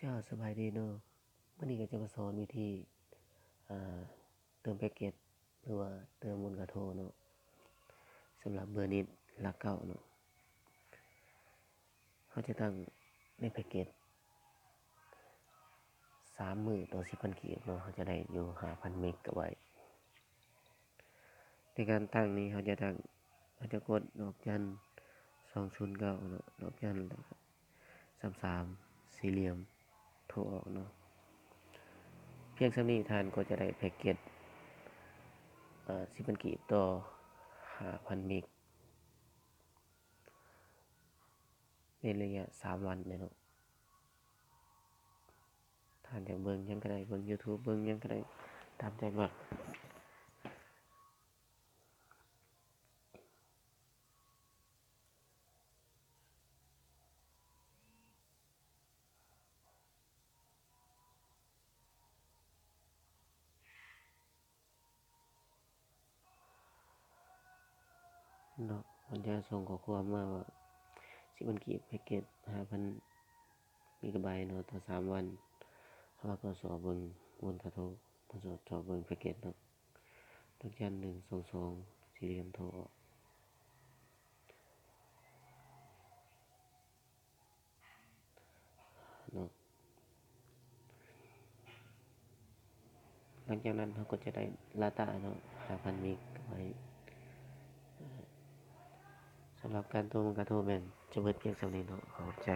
ເຈົ້າ ສະບາຍດີເນາະ, ມື້ນີ້ກໍຈະມາສອນວິທີ ເອີ ເຕີມແພັກເກັດ ຫຼືວ່າເຕີມມູນຄ່າໂທເນາະ, ສຳລັບເບີນິດຫຼັກເກົ້າເນາະ. ເຮົາຈະຕັ້ງໃນແພັກເກັດສາມມື້ຕໍ່ສິບພັນກີບເນາະ, ເຮົາຈະໄດ້ຢູ່ຫ້າພັນເມກະໄບຕ໌. ໃນການຕັ້ງນີ້ເຮົາຈະຕັ້ງ ເຮົາຈະກົດດອກຈັນສອງສູນເກົ້າເນາະ, ດອກຈັນ ແລ້ວກໍສາມສາມ ສີ່ຫຼ່ຽມ ໂທອອກເນາະ. ພຽງສ່ຳນີ້ທ່ານກໍຈະໄດ້ແພັກເກັດ ເອີ ສິບພັນກີບຕໍ່ຫ້າພັນເມກ ໃນໄລຍະສາມວັນເດ້ເນາະ. ທ່ານຢາກເບິ່ງຫຍັງກໍໄດ້, ເບິ່ງຢູທູບ ເບິ່ງຫຍັງກໍໄດ້ ຕາມໃຈມັກເນາະ. ມັນຈະສົ່ງຂໍ້ຄວາມມາວ່າ ສິບພັນກີບ ແພັກເກັດຫ້າພັນເມກະໄບຕ໌ເນາະ ຕໍ່ສາມວັນ. ເຮົາກໍສອບເບິ່ງມູນຄ່າໂທ, ມາສອບເບິ່ງແພັກເກັດເນາະ, ດອກຈັນ ໜຶ່ງສອງສອງ ສີ່ຫຼ່ຽມ ໂທອອກເນາະ. ຫຼັງຈາກນັ້ນເຮົາກໍຈະໄດ້ລາຕາເນາະ ຫ້າພັນເມກະໄບຕ໌. ສຳລັບການໂທມັນກະໂທແມ່ນຈະເບິດພຽງສ່ຳນີ້ເນາະ. ຂອບໃຈ.